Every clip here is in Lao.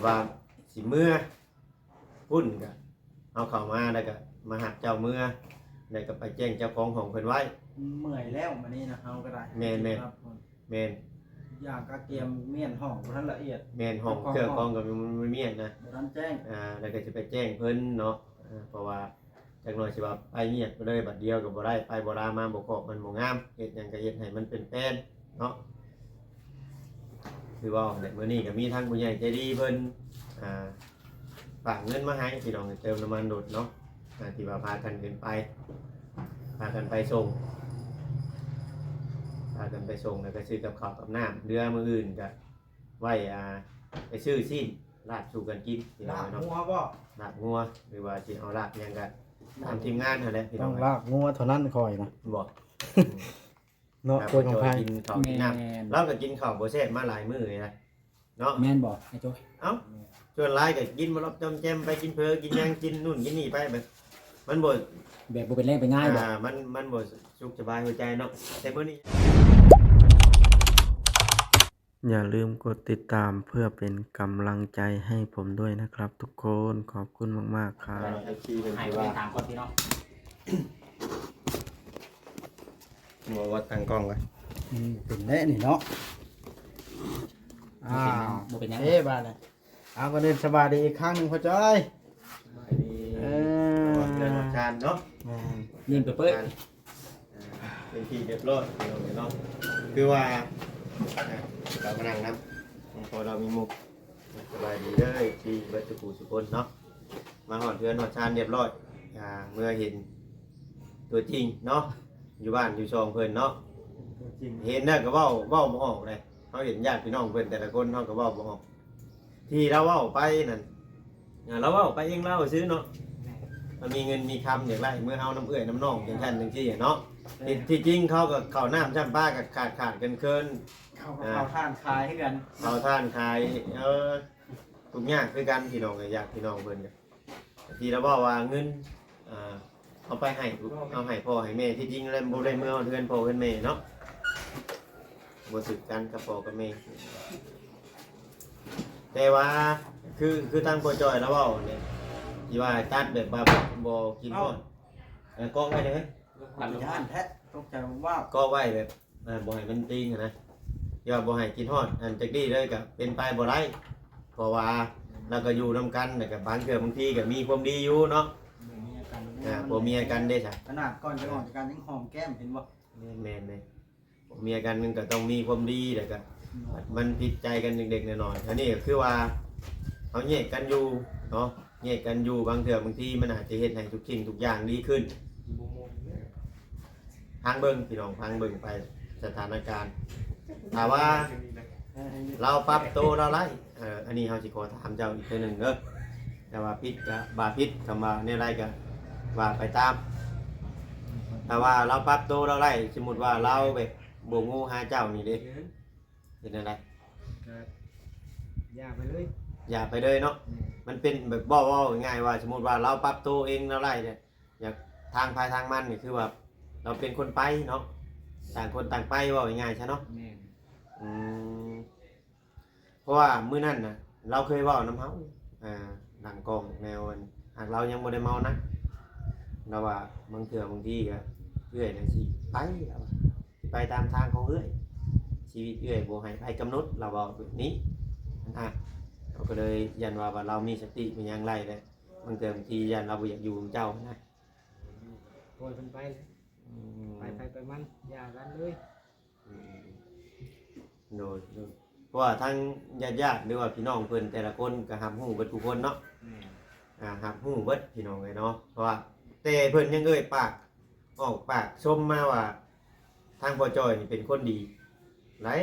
ວ່າຊິເມືອພຸ້ນ ກໍເຮົາເຂົ້າມາ ແລ້ວກໍມາຮັບເຈົ້າເມືອ ແລ້ວກໍໄປແຈ້ງເຈົ້າຂອງຫ້ອງເພິ່ນໄວ້. ເມື່ອຍແລ້ວ ມື້ນີ້ນະ ເຮົາກໍໄດ້ ແມ່ນໆ ແມ່ນ ຢ່າງກະກຽມມ້ຽນຫ້ອງບໍ່ທັນລະອຽດ ແມ່ນ ຫ້ອງເຄື່ອງຂອງກໍບໍ່ມ້ຽນນະ ບໍ່ທັນແຈ້ງ ອ່າ ແລ້ວກໍຊິໄປແຈ້ງເພິ່ນເນາະ ອ່າ ເພາະວ່າ ຈັກໜ່ອຍຊິວ່າໄປງຽບໄປເລີຍ ບັດດຽວກໍບໍ່ໄດ້ ໄປບໍ່ລາມາບໍ່ຄອບ ມັນບໍ່ງາມ ເຮັດຫຍັງກໍເຮັດໃຫ້ມັນເປັນແຜນເນາະ. ຄືເວົ້າແຫຼະ ມື້ນີ້ກໍມີທາງຜູ້ໃຫຍ່ໃຈດີເພິ່ນ ອ່າ ຝາກເງິນມາໃຫ້ພີ່ນ້ອງ ເຕີມນ້ຳມັນລົດເນາະ ອ່າ ທີ່ວ່າພາກັນຂຶ້ນໄປ ພາກັນໄປສົ່ງ ພາກັນໄປສົ່ງ ແລ້ວກໍຊື້ກັບເຂົ້າກັບນ້ຳ ເຫຼືອມື້ອື່ນກໍ ໄວ້ ອ່າ ໄປຊື້ຊີ້ນລາບສູ່ກັນກິນພີ່ນ້ອງເນາະ ລາບງົວບໍ່ ລາບງົວ ຫຼືວ່າຊິເອົາລາບຫຍັງກໍຕາມທີມງານຫັ້ນແຫຼະພີ່ນ້ອງ ຕ້ອງລາບງົວເທົ່ານັ້ນຂ້ອຍນະ ບໍ່ ເນາະ ລາບ ໂດຍຂອງໃຜ ກິນເຂົ້າກິນນ້ຳ ແມ່ນ ລາວກໍກິນເຂົ້າບໍ່ແຊບມາຫຼາຍມື້ເລີຍນະເນາະ ແມ່ນບໍ່ອ້າຍໂຈ້ຍ? ເອົ້າ ສ່ວນຫຼາຍກໍກິນບໍ່ລອບຈອມແຈມ ໄປກິນເຜີ ກິນຫຍັງ ກິນນັ້ນກິນນີ້ໄປ ແບບມັນບໍ່ ແບບບໍ່ເປັນແຮງເປັນງານບໍ່ ອ່າ ມັນ ມັນບໍ່ສຸກສະບາຍຫົວໃຈເນາະ ແຕ່ມື້ນີ້ อย่าลืมกดติดตามเพื่อเป็นกำลังใจให้ผมด้วยนะครับทุกคน ขอบคุณมากๆ ครับ ເອັຟຊີ ເພິ່ນ ໃຫ້ ຊິວ່າ ໄປຕາມກ່ອນພີ່ນ້ອງ ບໍ່ວ່າຕັ້ງກ້ອງໄວ້ ອືມ ເປັນແນວນີ້ເນາະ ອ້າວ ບໍ່ເປັນຫຍັງ ເອີ ບາດນີ້ ເອົາ ກ່ອນອື່ນສະບາຍດີອີກຄັ້ງໜຶ່ງພໍ່ຈ້ອຍ ສະບາຍດີ ເອີ ເຮືອນຮອດຊານເນາະ ແມ່ນ ຍິນເປີດ ເປັນທີ່ຮຽບຮ້ອຍພີ່ນ້ອງເອີຍເນາະ ຄືວ່າ ອ່າ ເຮົາມານັ່ງນຳ ເພາະເຮົາມີໝູ່ ສະບາຍດີເດີ ເອັຟຊີ ເບິດທຸກຜູ້ທຸກຄົນເນາະ ມາຮອດເຮືອນຮອດຊານຮຽບຮ້ອຍ ອ່າ ເມື່ອເຫັນຕົວຈິງເນາະ ຢູ່ບ້ານຢູ່ຊ່ອງເພິ່ນເນາະ ຕົວຈິງ ເຫັນແລ້ວກໍເວົ້າ ເວົ້າບໍ່ອອກເລີຍ ເຮົາເຫັນຍາດພີ່ນ້ອງເພິ່ນແຕ່ລະຄົນ ເຮົາກໍເວົ້າບໍ່ອອກ ທີ່ລາວເວົ້າໄປນັ້ນ ອ່າ ລາວເວົ້າໄປເອງລາວຊື່ເນາະ ແມ່ນ ລາວມີເງິນມີຄຳຢາກໄລ່ເມືອເອົານຳເອື້ອຍນຳນ້ອງ ຈັ່ງຊັ້ນຈັ່ງຊີ້ເນາະ ແມ່ນ ທີ່ ທີ່ຈິງເຂົາກໍເຂົ້ານ້ຳຊ້ຳປາກໍຂາດໆເຂີນໆ ເຂົາກໍ ອ່າ ເຜົາຖ່ານຂາຍຄືກັນ ເຜົາຖ່ານຂາຍ ເອີ ທຸກຍາກຄືກັນພີ່ນ້ອງເອີຍ ຍາດພີ່ນ້ອງເພິ່ນກໍ ທີ່ລາວເວົ້າວ່າເງິນ ອ່າ ເອົາໄປໃຫ້ ເອົາໃຫ້ພໍ່ໃຫ້ແມ່ ທີ່ຈິງແລ້ວບໍ່ໄດ້ເມືອຮອດເຮືອນພໍ່ເຮືອນແມ່ເນາະ ບໍ່ຖືກກັນກັບພໍ່ກັບແມ່ ແຕ່ວ່າຄື ຄືທາງພໍ່ຈ້ອຍລາວເວົ້ານີ້ ທີ່ວ່າຕັດແບບວ່າບໍ່ກິນຮອດ ເອີ ກອກໄວ້ເດີ ຢ້ານແທ້ ຕົກໃຈວ່າວ ກອກໄວ້ແບບ ອ່າ ບໍ່ໃຫ້ມັນຕີງຫັ້ນນະ ທີ່ວ່າບໍ່ໃຫ້ກິນຮອດອັນຈັກດີ້ເລີຍກໍເປັນໄປບໍ່ໄດ້ ເພາະວ່າລາວກໍຢູ່ນຳກັນ ແລ້ວກໍບາງເທື່ອບາງທີກໍມີຄວາມດີຢູ່ເນາະ ຜົວເມຍກັນ ອ່າ ຜົວເມຍກັນເດ້ຊະ ຂະໜາດກ່ອນຈະອອກຈາກກັນຍັງຫອມແກ້ມເຫັນບໍ່ ແມ່ນໆ ຜົວເມຍກັນມັນກໍຕ້ອງມີຄວາມດີ ແລ້ວກໍມັນຜິດໃຈກັນເລັກໆນ້ອຍໆ ອັນນີ້ກໍຄືວ່າເຮົາແຍກກັນຢູ່ເນາະ ແຍກກັນຢູ່ ບາງເທື່ອບາງທີມັນອາດຈະເຮັດໃຫ້ທຸກສິ່ງທຸກຢ່າງດີຂຶ້ນ ຟັງເບິ່ງພີ່ນ້ອງ ຟັງເບິ່ງໄປສະຖານະການ ຖ້າວ່າລາວປັບໂຕລາວໄດ້ ເອີ ອັນນີ້ເຮົາຊິຂໍຖາມເຈົ້າອີກເທື່ອໜຶ່ງເດີ ແຕ່ວ່າຜິດກໍວ່າຜິດ ຄຳວ່າແນວໃດກໍວ່າໄປຕາມ ຖ້າວ່າລາວປັບໂຕລາວໄດ້ ສົມມຸດວ່າລາວແບບບໍ່ໂງຫາເຈົ້ານີ້ເດ້ ເຮັດແນວໃດ? ກໍຢ່າໄປເລີຍ ຢ່າໄປເລີຍເນາະ ແມ່ນ ມັນເປັນແບບ ເວົ້າ ເວົ້າງ່າຍໆວ່າ ສົມມຸດວ່າລາວປັບໂຕເອງລາວໄດ້ເດ້ ຢາກທາງໃຜທາງມັນນີ້ ຄືວ່າລາວເປັນຄົນໄປເນາະ ຕ່າງຄົນຕ່າງໄປ ເວົ້າງ່າຍໆຊະເນາະ ແມ່ນ ອືມ ເພາະວ່າມື້ນັ້ນນະ ລາວເຄີຍເວົ້ານຳເຮົາ ອ່າ ຫຼັງກ້ອງແນວອັນ ຫາກລາວຍັງບໍ່ໄດ້ເມົານະ ລາວວ່າບາງເທື່ອບາງທີກໍເອື້ອຍນະຊິໄປ ລາວວ່າ ຊິໄປຕາມທາງຂອງເອື້ອຍ ຊີວິດເອື້ອຍບໍ່ໃຫ້ໃຜກຳນົດ ລາວເວົ້າແບບນີ້ຫັ້ນນະ ເຮົາກໍເລີຍຢ້ານວ່າ ວ່າລາວມີສະຕິມີຫຍັງໄລ່ແຫຼະ ບາງເທື່ອບາງທີຢ້ານລາວບໍ່ຢາກຢູ່ນຳເຈົ້າຫັ້ນນະ ປ່ອຍເພິ່ນໄປແຫຼະ ອືມ ໄປໃຜໄປມັນ ຢ່າກັນເລີຍ ອືມ ໂດຍ ໂດຍ ເພາະວ່າທາງຍາດໆ ຫຼືວ່າພີ່ນ້ອງເພິ່ນແຕ່ລະຄົນກໍຮັບຮູ້ເບິດທຸກຄົນເນາະ ແມ່ນ ອ່າ ຮັບຮູ້ເບິດພີ່ນ້ອງເອີຍເນາະ ເພາະວ່າແຕ່ເພິ່ນຍັງເອີ່ຍປາກ ອອກປາກຊົມມາວ່າ ທາງພໍ່ຈ້ອຍນີ້ເປັນຄົນດີ ໄດ້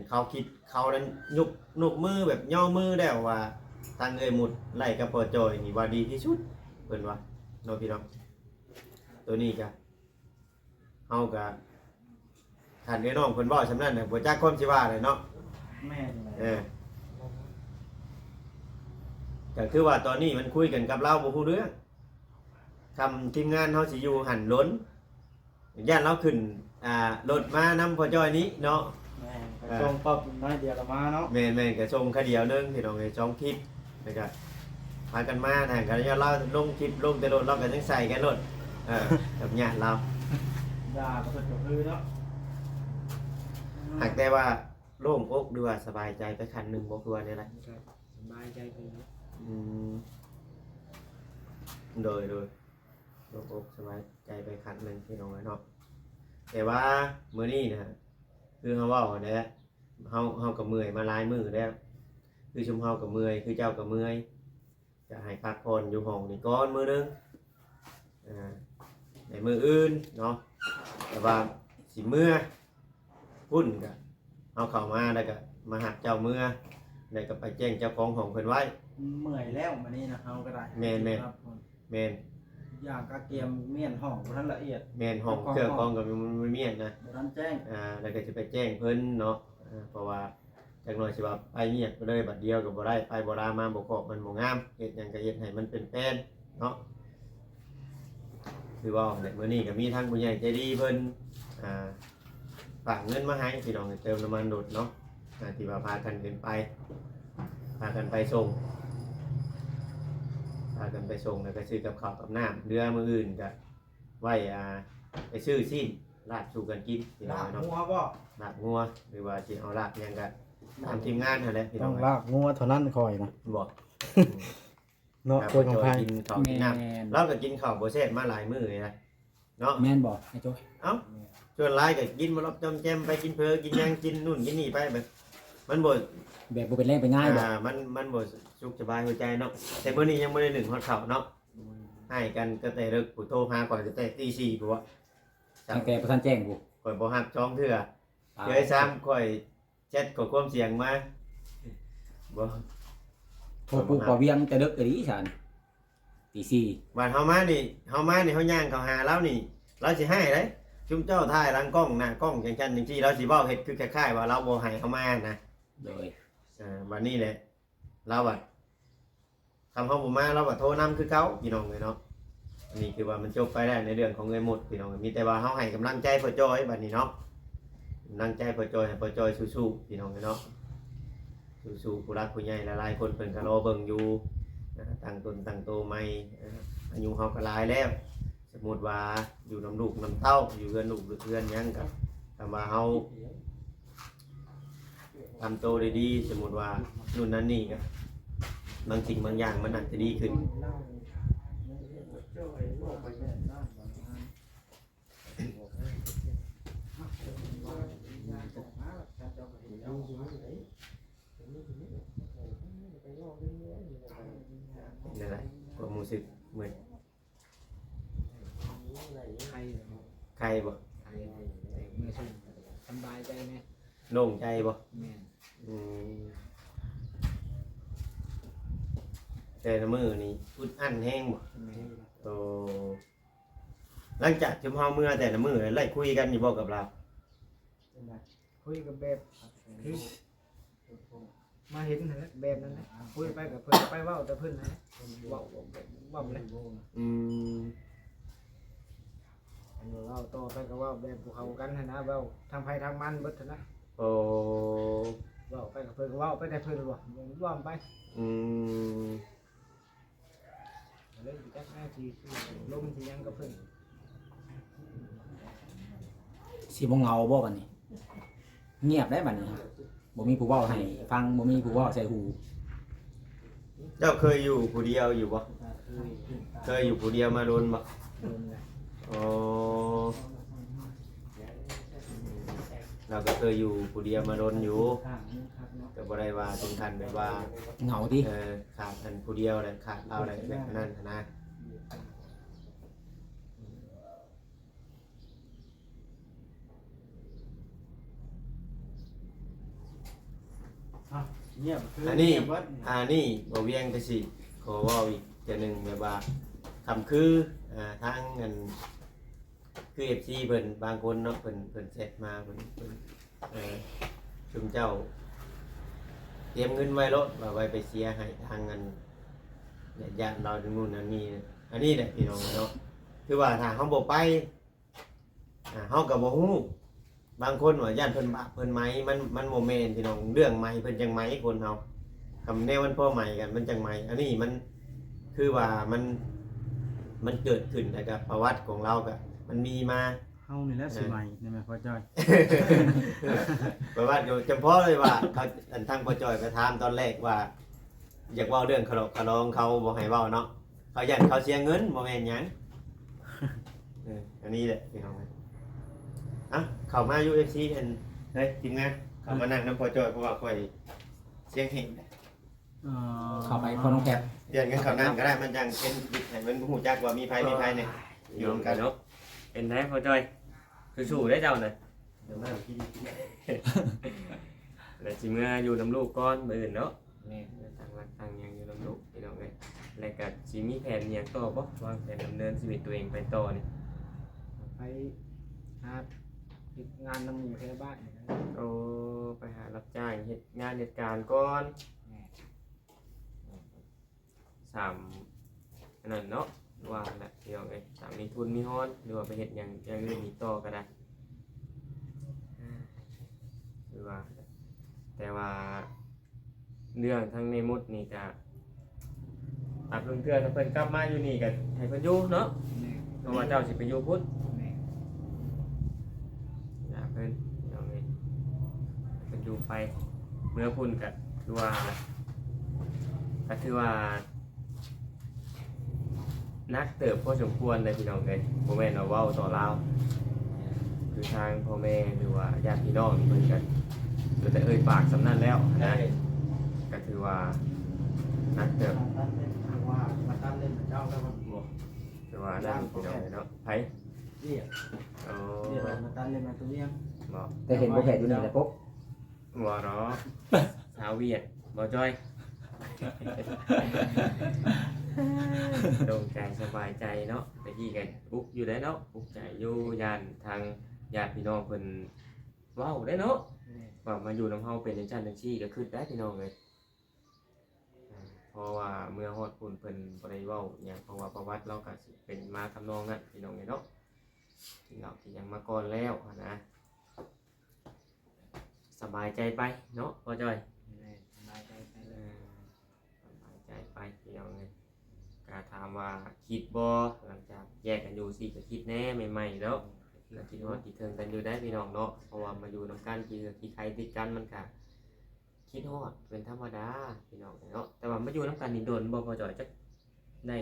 ເຂົາຄິດ ເຂົານັ້ນຍົກ ຍົກມືແບບຍໍມືແລ້ວວ່າ ທາງເອື້ອຍມຸດໄລ່ກັບພໍ່ຈ້ອຍນີ້ວ່າດີທີ່ສຸດ ເພິ່ນວ່າເນາະ ພີ່ນ້ອງ ໂຕນີ້ກະ ເຮົາກະ ຄັນເອື້ອຍນ້ອງເພິ່ນເວົ້າສ່ຳນັ້ນນະ ບໍ່ຈັກຄວາມຊິວ່າແຫຼະເນາະ ແມ່ນແຫຼະ ເອີ ກະຄືວ່າຕອນນີ້ມັນຄຸຍກັນກັບລາວບໍ່ຮູ້ເລື່ອງ ຄຳທີມງານເຮົາຊິຢູ່ຫັ້ນດົນ ຢ້ານລາວຂຶ້ນ ອ່າ ລົດມານຳພໍ່ຈ້ອຍນີ້ເນາະ ແມ່ນ ສົ່ງປັບໜ້ອຍດຽວລະມາເນາະ. ແມ່ນໆ ກໍສົ່ງຄາວດຽວໜຶ່ງ ພີ່ນ້ອງເອີຍ ສອງຄລິບ ແລ້ວກໍພາກັນມາ. ທາງການຍາລາວລົງຄລິບ ລົງແຕ່ລົດ ລາວກໍຍັງໃສ່ກັນໂລດ ເອີ ກັບຍາດລາວ ດ່າກໍເພິ່ນກໍຄືເນາະ. ຫາກແຕ່ວ່າໂລ່ງອົກ ຫຼືວ່າສະບາຍໃຈໄປຂັ້ນໜຶ່ງບໍ່ ຄືວ່າແນວໃດ? ສະບາຍໃຈໄປເນາະ. ອືມ ໂດຍໆ ໂລ່ງອົກສະບາຍໃຈໄປຂັ້ນໜຶ່ງ ພີ່ນ້ອງເອີຍເນາະ. ແຕ່ວ່າມື້ນີ້ນະ ຄືເຮົາເວົ້າຫັ້ນແຫຼະ ເຮົາ ເຮົາກໍເມື່ອຍມາຫຼາຍມື້ແລ້ວ ຄືຊຸມເຮົາກໍເມື່ອຍ ຄືເຈົ້າກໍເມື່ອຍ ກໍໃຫ້ພັກຜ່ອນຢູ່ຫ້ອງນີ້ກ່ອນມື້ໜຶ່ງ ອ່າ ໃນມື້ອື່ນເນາະ. ແຕ່ວ່າຊິເມືອພຸ້ນ ກໍເຮົາເຂົ້າມາ ແລ້ວກໍມາຮັບເຈົ້າເມືອ ແລ້ວກໍໄປແຈ້ງເຈົ້າຂອງຫ້ອງເພິ່ນໄວ້. ເມື່ອຍແລ້ວມື້ນີ້ນະ ເຮົາກໍໄດ້ ແມ່ນໆ ພັກຜ່ອນ ແມ່ນ ຢ່າງກະກຽມມ້ຽນຫ້ອງບໍ່ທັນລະອຽດ ແມ່ນ ຫ້ອງເຄື່ອງຂອງກໍບໍ່ມ້ຽນນະ ບໍ່ທັນແຈ້ງ ອ່າ ແລ້ວກໍຊິໄປແຈ້ງເພິ່ນເນາະ. ອ່າ ເພາະວ່າຈັກໜ່ອຍຊິວ່າໄປງຽບໄປເລີຍ ບັດດຽວກໍບໍ່ໄດ້ ໄປບໍ່ລາມາບໍ່ຄອບ ມັນບໍ່ງາມ ເຮັດຫຍັງກໍເຮັດໃຫ້ມັນເປັນແປນເນາະ. ຄືວ່າແຫຼະ ມື້ນີ້ກໍມີທາງຜູ້ໃຫຍ່ໃຈດີເພິ່ນ ອ່າ ຝາກເງິນມາໃຫ້ພີ່ນ້ອງ ເຕີມນ້ຳມັນລົດເນາະ ອ່າ ທີ່ວ່າພາກັນຂຶ້ນໄປ ພາກັນໄປສົ່ງ ພາກັນໄປສົ່ງ ແລ້ວກໍຊື້ກັບເຂົ້າກັບນ້ຳ ເຫຼືອມື້ອື່ນກໍໄວ້ ອ່າ ໄປຊື້ຊີ້ນລາບສູ່ກັນກິນພີ່ນ້ອງເນາະ. ລາບງົວບໍ່? ລາບງົວ ຫຼືວ່າຊິເອົາລາບຫຍັງກໍຕາມທີມງານຫັ້ນແຫຼະພີ່ນ້ອງ. ຕ້ອງລາບງົວເທົ່ານັ້ນຂ້ອຍນະ ບໍ່? ເນາະ ເພື່ອຂອງໃຜ ກິນເຂົ້າກິນນ້ຳ ແມ່ນ ລາວກໍກິນເຂົ້າບໍ່ແຊບມາຫຼາຍມື້ເລີຍນະເນາະ. ແມ່ນບໍ່ອ້າຍໂຈ້ຍ? ເອົ້າ ສ່ວນຫຼາຍກໍກິນມາລອບຈອມແຈມໄປ ກິນເຜີ ກິນຫຍັງ ກິນນັ້ນກິນນີ້ໄປ ແບບມັນບໍ່ ແບບບໍ່ເປັນແຮງເປັນງາຍບໍ່? ອ່າ ມັນ ມັນບໍ່ສຸກສະບາຍຫົວໃຈເນາະ. ແຕ່ມື້ນີ້ຍັງບໍ່ໄດ້ໜຶ້ງຮອດເຂົ້າເນາະ ໃຫ້ກັນກໍແຕ່ເລິກ ຜູ້ໂທຫາຂ້ອຍກໍແຕ່ຕີສີ່ພຸ້ນ ຕັ້ງແຕ່ບໍ່ທັນແຈ້ງພຸ້ນ ຂ້ອຍບໍ່ຮັບສອງເທື່ອ ເທື່ອທີສາມຂ້ອຍ ແຊັດຂໍ້ຄວາມສຽງມາ ບໍ່ ໂທປຸກ ບໍ່ຮັບ ປະວຽງແຕ່ເດິກອີ່ຫຼີຊັ້ນ ຕີສີ່ ບາດເຮົາມານີ້ ເຮົາມານີ້ ເຮົາຍ່າງເຂົ້າຫາລາວນີ້ ລາວຊິຮ້າຍເດ້. ຊຸມເຈົ້າຖ່າຍຫຼັງກ້ອງ ໜ້າກ້ອງ ຈັ່ງຊັ້ນຈັ່ງຊີ້ ລາວຊິເວົ້າເຮັດຄືຄ້າຍໆວ່າລາວບໍ່ໃຫ້ເຮົາມານະ. ໂດຍ ເອີ ບາດນີ້ແຫຼະ ລາວວ່າ ຄັນເຮົາບໍ່ມາ ລາວກໍໂທນຳຄືເກົ່າ ພີ່ນ້ອງເອີຍເນາະ. ອັນນີ້ຄືວ່າມັນຈົບໄປແລ້ວໃນເລື່ອງຂອງເອື້ອຍມຸດ ພີ່ນ້ອງເອີຍ. ມີແຕ່ວ່າເຮົາໃຫ້ກຳລັງໃຈພໍ່ຈ້ອຍບັດນີ້ເນາະ ກຳລັງໃຈພໍ່ຈ້ອຍ ໃຫ້ພໍ່ຈ້ອຍສູ້ໆ ພີ່ນ້ອງເອີຍເນາະ ສູ້ໆ. ຜູ້ຫຼັກຜູ້ໃຫຍ່ຫຼາຍໆຄົນເພິ່ນກໍລໍເບິ່ງຢູ່ ຕັ້ງຕົນຕັ້ງໂຕໃໝ່ ອາຍຸເຮົາກໍຫຼາຍແລ້ວ ສົມມຸດວ່າຢູ່ນຳລູກນຳເຕົ້າ ຢູ່ເຮືອນລູກເຮືອນຫຍັງ ກໍ ຄຳວ່າເຮົາ ທຳໂຕໄດ້ດີ ສົມມຸດວ່ານັ້ນນັ້ນນີ້ ກໍບາງສິ່ງບາງຢ່າງມັນອາດຈະດີຂຶ້ນ. ນັ້ນແຫຼະ ຄວາມຮູ້ສຶກມື້ ໄຄ ໄຄບໍ່? ໄຄ ເມື່ອຍຊຸ່ມ ສຳບາຍໃຈແດ່ ໂລ່ງໃຈບໍ່? ແມ່ນ ອືມ ແຕ່ລະມື້ນີ້ອຶດອັດແຮງບໍ່? ແມ່ນ ໂອ້ ຫຼັງຈາກທີ່ເຮົາເມືອແຕ່ລະມື້ ໄດ້ຄຸຍກັນຢູ່ບໍ່ກັບລາວ? ຄຸຍກັນແບບ ມາເຫັນຫັ້ນແຫຼະ ແບບນັ້ນແຫຼະ ຄຸຍໄປກັບເພິ່ນ ໄປເວົ້າແຕ່ເພິ່ນຫັ້ນແຫຼະ ເວົ້າ ເວົ້າແຫຼະ ອືມ ອັນວ່າເວົ້າຕໍ່ໄປກໍເວົ້າແບບບໍ່ເຂົ້າກັນຫັ້ນນະ ເວົ້າທາງໃຜທາງມັນເບິດຫັ້ນນະ. ໂອ້ ເວົ້າໄປກັບເພິ່ນກໍເວົ້າໄປແຕ່ເພິ່ນ ເວົ້າ ເວົ້າໄປ ອືມ ເລີຍບໍ່ຈັກແນວຊິລົມຊິຫຍັງກັບເພິ່ນ ຊິບໍ່ເຫງົາບໍ່ບັດນີ້? ງຽບໄດ໋ບັດນີ້ ບໍ່ມີຜູ້ເວົ້າໃຫ້ຟັງ ບໍ່ມີຜູ້ເວົ້າໃສ່ຫູ. ເຈົ້າເຄີຍຢູ່ຜູ້ດຽວຢູ່ບໍ່? ເຄີຍຢູ່ຜູ້ດຽວມາດົນບໍ່? ໂອ້ ລາວກໍເຄີຍຢູ່ຜູ້ດຽວມາດົນຢູ່ ກໍບໍ່ໄດ້ວ່າເຖິງຂັ້ນແບບວ່າເຫງົາຕິ ເອີ ຂາດອັນຜູ້ດຽວແຫຼະ ຂາດລາວແຫຼະ ແບບນັ້ນຫັ້ນນະ. ອ່ະ ງຽບຄື ອັນນີ້ ງຽບເບິດ ອັນນີ້ບໍ່ວຽງກໍຊິຂໍເວົ້າອີກເທື່ອໜຶ່ງ ແບບວ່າຄຳຄື ອ່າ ທາງອັນ ຄືເອັຟຊີເພິ່ນບາງຄົນເນາະ ເພິ່ນ ເພິ່ນແຊັດມາ ເພິ່ນ ເພິ່ນ ເອີ ຊຸມເຈົ້າຕຽມເງິນໄວ້ໂລດ ວ່າໄວ້ໄປເຊຍໃຫ້ທາງອັນຍາດໆລາວ ທາງນັ້ນທາງນີ້. ອັນນີ້ແຫຼະພີ່ນ້ອງເນາະ ຄືວ່າຖ້າເຮົາບໍ່ໄປ ອ່າ ເຮົາກໍບໍ່ຮູ້ ບາງຄົນວ່າຢ້ານເພິ່ນບາບເພິ່ນໄໝ ມັນ ມັນບໍ່ແມ່ນພີ່ນ້ອງ, ເລື່ອງໄໝເພິ່ນຈັ່ງໄໝຄົນເຮົາ, ຄຳແນວມັນພໍໄໝກັນມັນຈັ່ງໄໝ. ອັນນີ້ມັນຄືວ່າມັນ ມັນເກີດຂຶ້ນ ແລ້ວກໍປະຫວັດຂອງລາວກໍມັນມີມາ. ເຮົານີ້ແຫຼະຊິໄໝ ເອີ ນີ້ແມ່ນພໍ່ຈ້ອຍ. ປະຫວັດກໍຈຳເພາະເລີຍວ່າເຂົາ ອັນທາງພໍ່ຈ້ອຍໄປຖາມຕອນແລກວ່າ ຢາກເວົ້າເລື່ອງຂະຫຼອກຂະຫຼອງ ເຂົາບໍ່ໃຫ້ເວົ້າເນາະ, ເຂົາຢ້ານເຂົາເສຍເງິນ ບໍ່ແມ່ນຫຍັງ. ເອີ ອັນນີ້ແຫຼະພີ່ນ້ອງ. ເອົ້າ ເຂົ້າມາຢູ່ ເອັຟຊີ ອັນ ເຮີຍ ທີມງານ ເຂົ້າມານັ່ງນຳພໍ່ຈ້ອຍ ເພາະວ່າຂ້ອຍສຽງແຮງ. ເອີ ເຂົ້າໄປພໍ່ນ້ອງແກັບ ປ່ຽນກັນເຂົ້ານັ່ງກໍໄດ້ ມັນຈັ່ງເປັນ ໃຫ້ມັນຮູ້ຈັກວ່າມີໃຜ ມີໃຜແດ່ ຢູ່ນຳກັນເນາະ. ເປັນໃດພໍ່ຈ້ອຍ? ສູ້ໆເດ້ເຈົ້ານະ. ແລ້ວຊິເມືອຢູ່ນຳລູກກ່ອນມື້ອື່ນເນາະ. ແມ່ນ ຕັ້ງຫຼັກຕັ້ງຫຍັງຢູ່ນຳລູກພີ່ນ້ອງເອີຍ. ແລ້ວກໍຊິມີແຜນຫຍັງຕໍ່ບໍ່? ວາງແຜນດຳເນີນຊີວິດຕົວເອງໄປຕໍ່ນີ້? ໄປຫາເຮັດງານນຳໝູ່ແຖວບ້ານນີ້ແຫຼະ. ໂອ້ ໄປຫາຮັບຈ້າງເຮັດງານເຮັດການກ່ອນ. ແມ່ນ. ສາມ ອັນນັ້ນເນາະ ວ່າແຫຼະພີ່ນ້ອງເອີຍ. ສາມ ມີທຶນມີຮອນ ຫຼືວ່າໄປເຮັດຫຍັງຢ່າງອື່ນອີກຕໍ່ກໍໄດ້ ຄືວ່າ. ແຕ່ວ່າເລື່ອງທາງແມ່ມຸດນີ້ກະ ອາ ເພິ່ນເທື່ອ ຖ້າເພິ່ນກັບມາຢູ່ນີ້ກະໃຫ້ເພິ່ນຢູ່ເນາະ. ແມ່ນ. ເພາະວ່າເຈົ້າຊິໄປຢູ່ພຸ້ນ. ແມ່ນ. ຢ່າເພິ່ນ ພີ່ນ້ອງເອີຍ ເພິ່ນຢູ່ໄປ ເມືອພຸ້ນກະຄືວ່າ ກະຖືວ່າໜັກເຕີບພໍສົມຄວນເດ້ພີ່ນ້ອງເອີຍ. ບໍ່ແມ່ນວ່າເວົ້າຕໍ່ລາວ ຄືທາງພໍ່ແມ່ ຫຼືວ່າຍາດພີ່ນ້ອງເພິ່ນກະ ເພິ່ນກະເອີ່ຍປາກສ່ຳນັ້ນແລ້ວນະ. ກະຖືວ່າໜັກເຕີບ ມາຕັດເລັບ ວ່າມາຕັດເລັບເຈົ້າແລ້ວບໍ່? ຖືວ່ານັ້ນພີ່ນ້ອງເອີຍເນາະ. ໃຜ? ວຽກ. ໂອ້ ວຽກ ມາຕັດເລັບມາຕົວວຽງ. ບໍ່ ແຕ່ເຫັນບໍ່ແພດຢູ່ນີ້ແຫຼະປົກ. ບໍ່ດອກ ຊາວຫວຽດ ບໍ່ຈ້ອຍ. ໂລ່ງໃຈສະບາຍໃຈເນາະ. ແຕ່ກີ້ກໍອຸກຢູ່ໄດ໋ເນາະ ອຸກໃຈຢູ່ ຢ້ານທາງຍາດພີ່ນ້ອງເພິ່ນເວົ້າໄດ໋ເນາະ. ແມ່ນ. ວ່າມາຢູ່ນຳເຮົາເປັນຈັ່ງຊັ້ນຈັ່ງຊີ້ ກໍຄຶດໄດ໋ພີ່ນ້ອງເອີຍ. ເພາະວ່າເມື່ອຮອດພຸ້ນເພິ່ນບໍ່ໄດ້ເວົ້າຫຍັງ ເພາະວ່າປະຫວັດລາວກໍຊິເປັນມາທຳນອງນັ້ນ ພີ່ນ້ອງເອີຍເນາະ. ກິນເຫຼົ້າກິນຫຍັງມາກ່ອນແລ້ວຫັ້ນນະ. ສະບາຍໃຈໄປເນາະພໍ່ຈ້ອຍ. ແມ່ນ ສະບາຍໃຈໄປເລີຍ. ເອີ ສະບາຍໃຈໄປພີ່ນ້ອງເອີຍ. ກະຖາມວ່າຄິດບໍ່ ຫຼັງຈາກແຍກກັນຢູ່ຊີ້ ກະຄິດແດ່ໃໝ່ໆເນາະ. ກະຄິດຮອດຄິດເຖິງກັນຢູ່ໄດ໋ພີ່ນ້ອງເນາະ. ເພາະວ່າມາຢູ່ນຳກັນ ທີ່ເຮືອນທີ່ໄຄຕິດກັນ ມັນກະຄິດຮອດເປັນທຳມະດາພີ່ນ້ອງເນາະ. ແຕ່ວ່າມາຢູ່ນຳກັນນີ້ດົນບໍ່ພໍ່ຈ້ອຍ? ຈັກໄດ້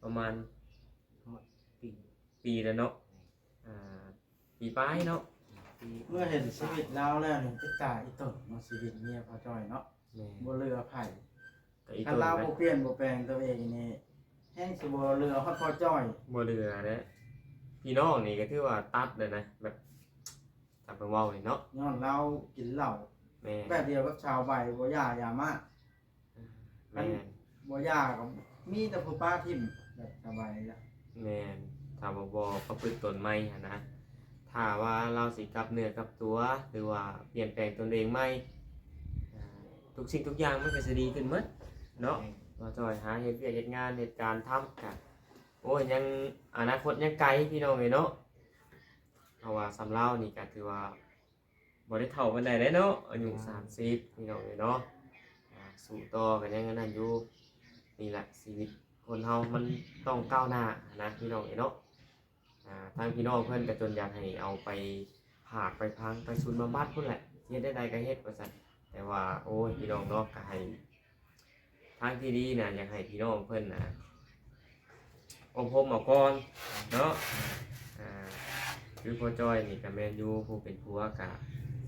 ປະມານຮອດປີ ປີແລ້ວເນາະ. ອ່າ ປີປາຍເນາະ. ເມື່ອເຫັນຊີວິດລາວແລ້ວນີ້ ຕິດຕາອີ່ຕົນເນາະ ຊີວິດເມຍພໍ່ຈ້ອຍເນາະ. ແມ່ນ. ບໍ່ເຫຼືອໃຜ. ຄັນລາວບໍ່ປ່ຽນບໍ່ແປງຕົວເອງນີ້ ແຮງຊິບໍ່ເຫຼືອຮອດພໍ່ຈ້ອຍ. ບໍ່ເຫຼືອແລ້ວ. ພີ່ນ້ອງນີ້ກໍຖືວ່າຕັດແລ້ວນະ ແບບ ຖ້າເພິ່ນເວົ້ານີ້ເນາະ. ຍ້ອນລາວກິນເຫຼົ້າ. ແມ່ນ. ແບບດຽວກັບຊາວໃບ ບໍ່ຢາຢາມາ. ແມ່ນ. ບໍ່ຢາກໍມີແຕ່ຜູ້ປະຖິ້ມແບບສະບາຍນີ້ລະ. ແມ່ນ. ຖ້າບໍ່ ບໍ່ປະພຶດຕົນໃໝ່ຫັ້ນນະ ຖ້າວ່າລາວຊິກັບເນື້ອກັບຕົວ ຫຼືວ່າປ່ຽນແປງຕົນເອງໃໝ່ ອ່າ ທຸກສິ່ງທຸກຢ່າງມັນກໍຊິດີຂຶ້ນໝົດເນາະ. ແມ່ນ. ມາຊ່ອຍຫາເຮັດວຽກເຮັດງານເຮັດການທຳກະ ໂອ້ຍ ຍັງ ອະນາຄົດຍັງໄກພີ່ນ້ອງເອີຍເນາະ. ເພາະວ່າສ່ຳລາວນີ້ກໍຖືວ່າ ບໍ່ໄດ້ເຖົ້າປານໃດເດ້ເນາະ ອາຍຸ ອືມ ສາມສິບ ພີ່ນ້ອງເອີຍເນາະ. ອ່າ ສູ້ຕໍ່ກັນຍັງອັນນັ້ນຢູ່. ນີ້ແຫຼະ ຊີວິດຄົນເຮົາມັນຕ້ອງກ້າວໜ້ານະ ພີ່ນ້ອງເອີຍເນາະ. ອ່າ ທາງພີ່ນ້ອງເພິ່ນກໍຈົນຢາກໃຫ້ເອົາໄປຝາກໄປຝັງໄປສູນບຳບັດພຸ້ນແຫຼະ ເຮັດແນວໃດກໍເຮັດວ່າຊັ້ນ. ແຕ່ວ່າ ໂອ້ຍ ພີ່ນ້ອງເນາະ ກໍໃຫ້ ທາງທີ່ດີນະ ຢາກໃຫ້ພີ່ນ້ອງເພິ່ນນະ ອົບຮົມເອົາກ່ອນເນາະ. ອ່າ ຄືພໍ່ຈ້ອຍນີ້ກະແມ່ນຢູ່ ຜູ້ເປັນຜົວກະ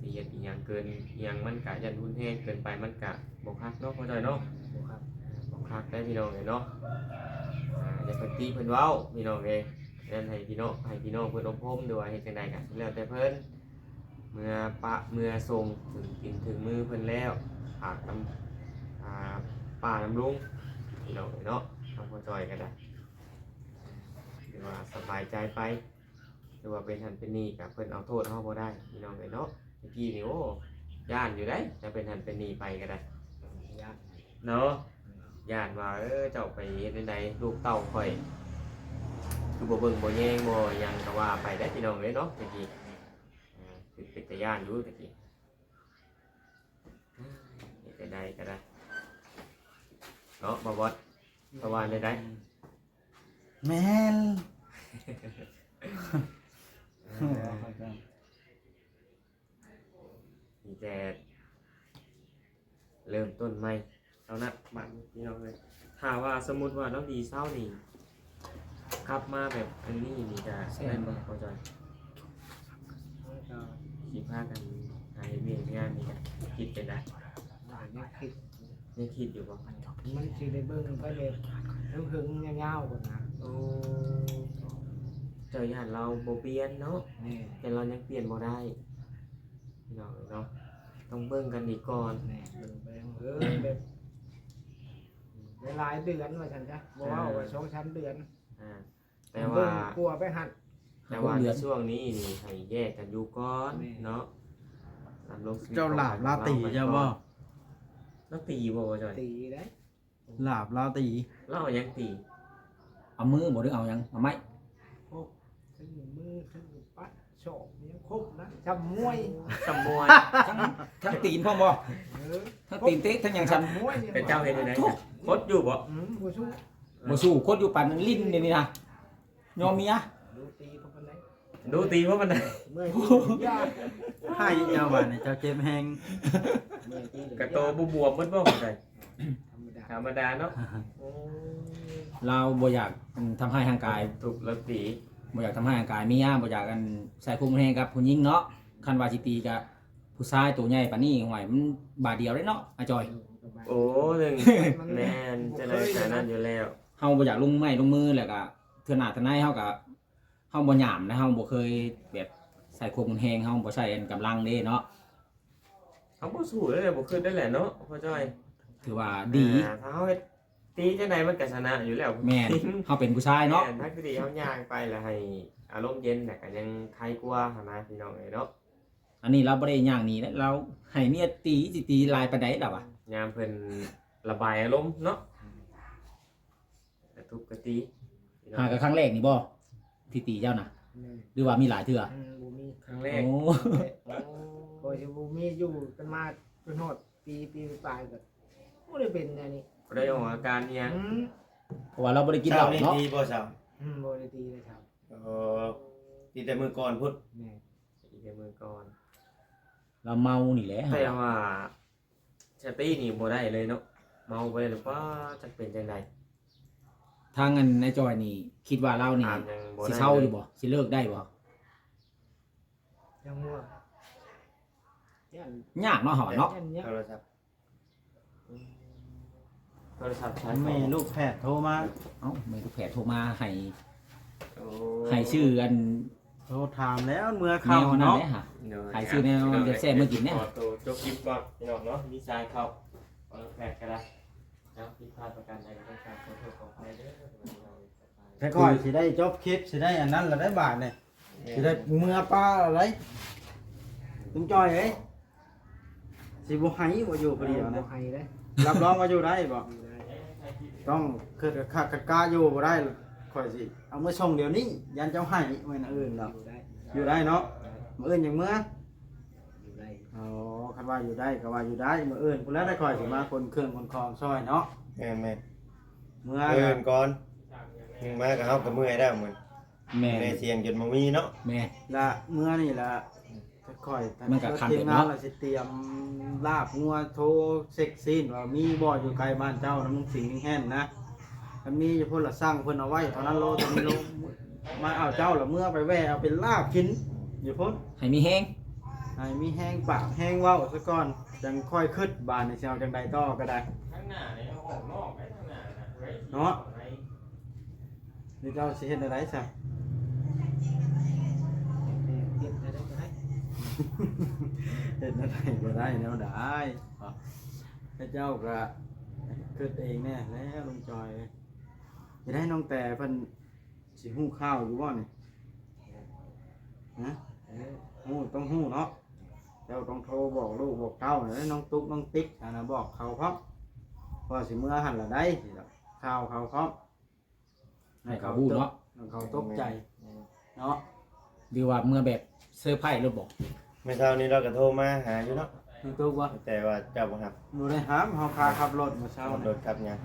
ຊິເຮັດອີ່ຫຍັງເກີນອີ່ຫຍັງ ມັນກະຢ້ານຮຸນແຮງເກີນໄປ ມັນກະບໍ່ຄັກເນາະ ພໍ່ຈ້ອຍເນາະ. ບໍ່ຄັກ ບໍ່ຄັກເດ້ພີ່ນ້ອງເອີຍເນາະ. ອ່າ ຢ່າເພິ່ນຕິເພິ່ນເວົ້າ ພີ່ນ້ອງເອີຍ. ນັ້ນໃຫ້ພີ່ນ້ອງ ໃຫ້ພີ່ນ້ອງເພິ່ນອົບຮົມ ຫຼືວ່າເຮັດຈັ່ງໃດກະແລ້ວແຕ່ເພິ່ນ. ເມື່ອປະເມື່ອສົ່ງເຖິງຕີນເຖິງມືເພິ່ນແລ້ວ ຝາກນຳ ອ່າ ປ້ານຳລຸງ ພີ່ນ້ອງເອີຍເນາະ. ທາງພໍ່ຈ້ອຍກໍໄດ້ ຖືວ່າສະບາຍໃຈໄປ. ຖືວ່າເປັນຫັ້ນເປັນນີ້ກໍເພິ່ນເອົາໂທດເຮົາບໍ່ໄດ້ ພີ່ນ້ອງເອີຍເນາະ. ແຕ່ກີ້ນີ້ ໂອ້ ຢ້ານຢູ່ເດ້ ຈະເປັນຫັ້ນເປັນນີ້ໄປກໍໄດ້ ຢ້ານເນາະ. ຢ້ານວ່າ ເອີ ເຈົ້າໄປເຮັດແນວໃດ ລູກເຕົ້າຂ້ອຍ ຄືບໍ່ເບິ່ງບໍ່ແຍງບໍ່ຫຍັງກໍວ່າໄປເດ້ ພີ່ນ້ອງເອີຍເນາະ. ແຕ່ກີ້ ອ່າ ຄິດ ແຕ່ຢ້ານຢູ່ຕະກີ້ ເຮັດແນວໃດກໍໄດ້ເນາະ ບໍ່ບອດ ເຈົ້າວ່າແນວໃດ? ແມ່ນ ເອີ ມີແຕ່ເລີ່ມຕົ້ນໃໝ່ເທົ່ານັ້ນ ບາດນີ້ພີ່ນ້ອງເອີຍ. ຖ້າວ່າສົມມຸດວ່າລາວດີເຊົານີ້ ກັບມາແບບອັນນີ້ນີ້ກະ ແມ່ນບໍ່ພໍ່ຈ້ອຍ? ຊິພາກັນຫາເຮັດວຽກເຮັດງານນີ້ກະຄິດເປັນໄດ? ຍັງຄິດ ຍັງຄິດຢູ່ບໍ່? ມັນຊິໄດ້ເບິ່ງໄປແບບເຫິງໆຍາວໆພຸ້ນນະ. ໂອ້ ເຈົ້າຢ້ານລາວບໍ່ປ່ຽນເນາະ? ແມ່ນ ແຕ່ລາວຍັງປ່ຽນບໍ່ໄດ້ ພີ່ນ້ອງເອີຍເນາະ ຕ້ອງເບິ່ງກັນອີກກ່ອນ. ແມ່ນ ເບິ່ງໄປເອີ ແບບຫຼາຍໆເດືອນວ່າຊັ້ນຊະ ບໍ່ເວົ້າວ່າ ເອີ ສອງສາມເດືອນ ອ່າ ແຕ່ວ່າ ເບິ່ງກົວໄປຫັ້ນ ແຕ່ວ່າໃນຊ່ວງນີ້ນີ້ໃຫ້ແຍກກັນຢູ່ກ່ອນ ແມ່ນ ເນາະ ດຳລົງຊີວິດ ເຈົ້າຫຼາບລາວຕີເຈົ້າບໍ່? ລາວຕີບໍ່ ບໍ່ຈ້ອຍ? ຕີໄດ໋ ຫຼາບລາວຕີ ລາວເອົາຫຍັງຕີ? ເອົາມືບໍ່ ຫຼືເອົາຫຍັງ? ເອົາໄມ້? ໂອ້ ເຖິງມື ເຖິງປະ ສອກ ຍັງຄົບນະ ຊ່ຳມວຍ ຊ່ຳມວຍ ທັງ ທັງຕີນພ້ອມບໍ່? ເອີ ທັງຕີນເຕະ ທັງຫຍັງຊ່ຳ ມວຍ ເປັນເຈົ້າເຮັດຈັ່ງໃດ? ຄົດຢູ່ບໍ່? ອືມ ບໍ່ສູ້ ບໍ່ສູ້ ຄົດຢູ່ປານຫຼິ້ນດຽວນີ້ນະ ຍອມເມຍ ດຸຕີບໍ່ປານໃດ ດຸຕີບໍ່ປານໃດ ເມື່ອຍຕີ ໃຫ້ເຈົ້າວ່ານີ້ ເຈົ້າເຈັບແຮງ ເມື່ອຍຕີ ກະໂຕບໍ່ບວມໝົດບໍ່? ທຳມະດາ ທຳມະດາເນາະ. ໂອ້ ລາວບໍ່ຢາກ ອືມ ທຳຮ້າຍຮ່າງກາຍ ທຸບລະຕີ ບໍ່ຢາກທຳຮ້າຍຮ່າງກາຍເມຍ ບໍ່ຢາກ ອັນ ໃຊ້ຄວາມຮຸນແຮງກັບຜູ້ຍິງເນາະ. ຄັນວ່າຊິຕີກະຜູ້ຊາຍໂຕໃຫຍ່ປານນີ້ ຫ້ວຍ ມັນບາດດຽວເດ້ເນາະ ອ້າຍຈ່ອຍ. ໂອ້ ແມ່ນ ຈັ່ງໃດກະນັ້ນຢູ່ແລ້ວ ເຮົາບໍ່ຢາກລົງໄມ້ລົງມື ແລ້ວກະເທື່ອໜ້າເທື່ອໃນເຮົາກະ ເຮົາບໍ່ຫຍາມນະ ເຮົາບໍ່ເຄີຍແບບໃຊ້ຄວາມຮຸນແຮງ ເຮົາບໍ່ໃຊ້ອັນກຳລັງເດ້ເນາະ. ເຮົາບໍ່ສູ້ເລີຍ ບໍ່ຄິດໄດ້ແຫຼະເນາະ ພໍ່ຈ້ອຍ ຖືວ່າດີ. ອ່າ ຖ້າເຮົາເຮັດ ຕີຈັ່ງໃດມັນກະຊະນະຢູ່ແລ້ວ. ແມ່ນ ເຮົາເປັນຜູ້ຊາຍເນາະ. ແມ່ນ ທັງທີ່ດີເຮົາຍ່າງໄປແລ້ວໃຫ້ອາລົມເຢັນນະ ກະຍັງໄຄກວ່າຫັ້ນນະ ພີ່ນ້ອງເອີຍເນາະ. ອັນນີ້ລາວບໍ່ໄດ້ຍ່າງໜີເດ້ ລາວໃຫ້ເມຍຕີ ຊິຕີຫຼາຍປານໃດລາວວ່າ ຍາມເພິ່ນລະບາຍອາລົມເນາະ. ກະທຸບກະຕີ ຫາກະຄັ້ງແລກນີ້ບໍ່ ທີ່ຕີເຈົ້ານະ? ແມ່ນ ຫຼືວ່າມີຫຼາຍເທື່ອ? ອືມ ບໍ່ມີ ຄັ້ງແລກ. ໂອ້ ໂອ້ ຂ້ອຍຊິບໍ່ມີ ຢູ່ກັນມາຈົນຮອດປີ ປີປາຍກະບໍ່ໄດ້ເປັນແນວນີ້ ບໍ່ໄດ້ອອກອາການອີ່ຫຍັງ. ອືມ ເພາະວ່າລາວບໍ່ໄດ້ກິນເຫຼົ້າເນາະ. ເຈົ້ານີ້ຕີບໍ່ຊະ? ອືມ ບໍ່ໄດ້ຕີເລີຍຊະ. ເອີ ຕີແຕ່ມື້ກ່ອນພຸ້ນ. ແມ່ນ ຕີແຕ່ມື້ກ່ອນ ລາວເມົານີ້ແຫຼະ. ແຕ່ວ່າ ສະຕິນີ້ບໍ່ໄດ້ເລີຍເນາະ ເມົາໄປແລ້ວ ປ້າ ຈັກເປັນຈັ່ງໃດ. ທາງອັນນາຍຈ່ອຍນີ້ຄິດວ່າລາວນີ້ ຖາມຫຍັງບໍ່ໄດ້ເລີຍ ຊິເຊົາຢູ່ບໍ່? ຊິເລີກໄດ້ບໍ່? ຍັງວ່າ ຢ້ານ ຍາກເນາະ ເຮົາເນາະ ຢ້ານຍາກ. ໂທລະສັບ ອືມ ໂທລະສັບໃຊ້ ແມ່ລູກແພດໂທມາ. ເອົ້າ ແມ່ລູກແພດໂທມາໃຫ້ ໂອ້ ໃຫ້ຊື້ອັນ ໂທຖາມແລ້ວເມື່ອຄ່ຳເນາະ ໂດຍ ໃຫ້ຊື້ແນວແຊບໆມາກິນແດ່. ຂໍໂຕຈົບຄລິບກ່ອນພີ່ນ້ອງເນາະ ມີສາຍເຂົ້າ ແພດກະໄດ້ ເນາະ ຜິດພາດປະການໃດກະຕ້ອງການຂໍໂທດຂໍອະໄພເດີ. ແຕ່ຂ້ອຍຊິໄດ້ຈົບຄລິບ ຊິໄດ້ອັນນັ້ນລະໄດ໋ບາດນີ້ ຊິໄດ້ເມືອປ່າລະໄດ໋ ລຸງຈ່ອຍເອີຍ. ຊິບໍ່ໃຫ້ບໍ່ຢູ່ຜູ້ດຽວນະ ບໍ່ໃຫ້ເດ້ ຮັບຮອງວ່າຢູ່ໄດ້ບໍ່? ຢູ່ໄດ້ ຕ້ອງຄິດຄັກໆ ກະຢູ່ບໍ່ໄດ້ ຂ້ອຍຊິເອົາມາສົ່ງດຽວນີ້ ຢ້ານເຈົ້າໃຫ້ ມື້ອື່ນດອກ. ຢູ່ໄດ້ ຢູ່ໄດ້ເນາະ ມື້ອື່ນຈັ່ງເມືອ. ຢູ່ໄດ້ ອໍ ຄັນວ່າຢູ່ໄດ້ກະວ່າຢູ່ໄດ້ ມື້ອື່ນພຸ້ນແຫຼະ ຂ້ອຍຊິມາຂົນເຄື່ອງຂົນຂອງຊ່ອຍເນາະ. ແມ່ນໆ ເມືອ ມື້ອື່ນກ່ອນ ມາກະເຮົາກະເມື່ອຍແລ້ວມື້ ແມ່ນ ແມ່ສຽງຈົນບໍ່ມີເນາະ. ແມ່ນ ລະເມື່ອນີ້ລະ ຄ່ອຍ ມັນກະຄັນເນາະ ລະຊິຕຽມລາບງົວ ໂທເຊັກຊີ້ນວ່າມີບໍ່ ຢູ່ໃກ້ບ້ານເຈົ້ານະ ມັນຊິງແຫ້ງນະ. ຄັນມີຢູ່ພຸ້ນລະສັ່ງເພິ່ນເອົາໄວ້ເທົ່ານັ້ນໂລ ເທົ່ານີ້ໂລ ມາເອົາເຈົ້າລະເມືອໄປແວ່ເອົາໄປລາບກິນຢູ່ພຸ້ນ ໃຫ້ມີແຮງ ໃຫ້ມີແຮງປາກແຮງເວົ້າຊະກ່ອນ ຈັ່ງຄ່ອຍຄິດບາດນີ້ຊິເອົາຈັ່ງໃດຕໍ່ກະໄດ້ ທາງໜ້ານີ້ເຮົາອອກນອກໄດ້ ທາງໜ້ານະ ເນາະ. ນີ້ເຈົ້າຊິເຮັດແນວໃດຊະ? ເຮັດແນວໃດກະໄດ້ ເຮັດແນວໃດກະໄດ້ ແນວໃດ ເຂົາເຈົ້າກະຄິດເອງແນ່ແລ້ວ ລຸງຈອຍ. ຈະໄດ້ນ້ອງແຕເພິ່ນຊິຮູ້ຂ່າວຢູ່ບໍ່ນີ້? ຮະ? ຮູ້ ຕ້ອງຮູ້ເນາະ ເຈົ້າຕ້ອງໂທບອກລູກບອກເຕົ້າ ນ້ອງຕຸກນ້ອງຕິກຫັ້ນນະ ບອກເຂົາພ້ອມ ເພາະວ່າຊິເມືອຫັ້ນລະໄດ໋ ຂ່າວເຂົາພ້ອມ. ໃຫ້ເຂົາຮູ້ເນາະ ໃຫ້ເຂົາຕົກໃຈເນາະ ຫຼືວ່າເມືອແບບເຊີໄພໂລດບໍ? ມື້ເຊົ້ານີ້ລາວກໍໂທມາຫາຢູ່ເນາະ ຢູ່ຕຸກບໍ່? ແຕ່ວ່າເຈົ້າບໍ່ຮັບ ບໍ່ໄດ້ຮັບ ເຮົາພາຂັບລົດມື້ເຊົ້າ ຂັບລົດຂັບຫຍັງ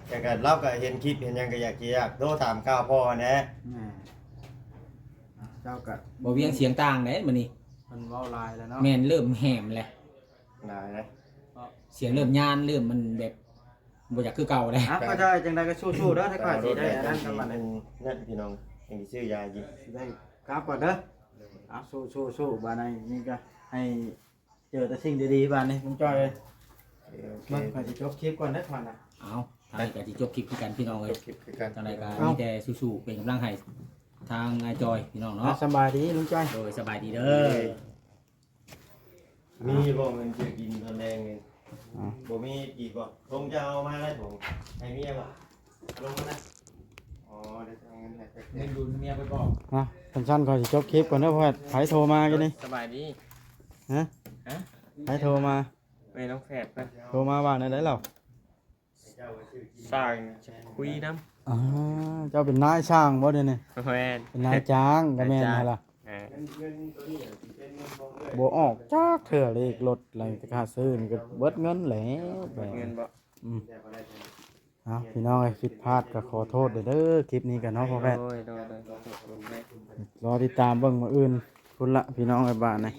ແຕ່ກໍລາວກໍເຫັນຄລິບເຫັນຫຍັງ ກໍຢາກຊິຢາກໂທຖາມຂ່າວພໍ່ຫັ້ນແຫຼະ. ແມ່ນ ເຈົ້າກໍ ບໍ່ວຽງສຽງຕ່າງເດ້ມື້ນີ້ ເພິ່ນເວົ້າຫຼາຍແລ້ວເນາະ. ແມ່ນ ເລີ່ມແຫມແລ້ວ ຫຼາຍເດ້ ສຽງເລີ່ມຍານ ເລີ່ມມັນແບບບໍ່ຢາກຄືເກົ່າແລ້ວ. ອ່ະ ເຂົ້າໃຈ ຈັ່ງໃດກໍສູ້ໆເດີ ຖ້າຂ້ອຍຊິໄດ້ອັນນັ້ນກັບມັນ ນັ້ນພີ່ນ້ອງ ຍັງຊິຊື້ຢາກິນ ຊິໄດ້ກັບກ່ອນເດີ. ອ່ະ ສູ້ໆໆ ບາດນີ້ນີ້ກໍໃຫ້ເຈີແຕ່ສິ່ງດີໆ ບາດນີ້ລຸງຈ້ອຍເອີຍ. ໂອເຄ ເບິ່ງ ຂ້ອຍຊິຈົບຄລິບກ່ອນເດີຂ້ອຍນະ. ເອົາ ທາງນີ້ກໍຊິຈົບຄລິບຄືກັນພີ່ນ້ອງເອີຍ ຈົບຄລິບຄືກັນ ຈັ່ງໃດກໍມີແຕ່ສູ້ໆ ເປັນກຳລັງໃຫ້ທາງອ້າຍຈ້ອຍພີ່ນ້ອງເນາະ. ອ່ະ ສະບາຍດີລຸງຈ້ອຍ ໂດຍ ສະບາຍດີເດີ. ມີບໍ່ເງິນຊື້ກິນຕອນແລງນີ້? ອ່າ ບໍ່ມີອີກບໍ່? ລົງຈະເອົາມາໄດ້ຜົມໃຫ້ເມຍບໍ່? ລົງມານະ. ອໍ ເດີ ເອົາເງິນໃຫ້ ເງິນດູນເມຍໄປບໍ່? ອ່ະ ສັ້ນໆ ຂ້ອຍຊິຈົບຄລິບກ່ອນເດີ ເພາະວ່າໃຜໂທມາຢູ່ນີ້. ສະບາຍດີ. ຮະ? ຮະ? ໃຜໂທມາ? ແມ່ນ້ອງແຝດເພິ່ນ ໂທມາວ່າແນວໃດລາວ? ຊ່າງຈະຄຸຍນຳ. ອ່າ ເຈົ້າເປັນນາຍຊ່າງບໍ່ດຽວນີ້? ແມ່ນ ເປັນນາຍຈ້າງກໍແມ່ນຫັ້ນລະ. ນາຍຈ້າງ ເອີ ບໍ່ອອກຈັກເທື່ອເລກລົດ ແລ້ວຄ່າຊື້ນີ້ກໍເບິດເງິນແລ້ວ. ເບິດເງິນບໍ່? ອືມ ເອົາ ພີ່ນ້ອງເອີຍ ຜິດພາດກໍຂໍໂທດເດີ ຄລິບນີ້ກໍເນາະ ພໍ່ແພດ. ໂດຍ ໂດຍ ໂດຍ ຂໍໂທດຂອບໃຈ. ລໍຕິດຕາມເບິ່ງມື້ອື່ນພຸ້ນລະ ພີ່ນ້ອງເອີຍ ບາດນີ້.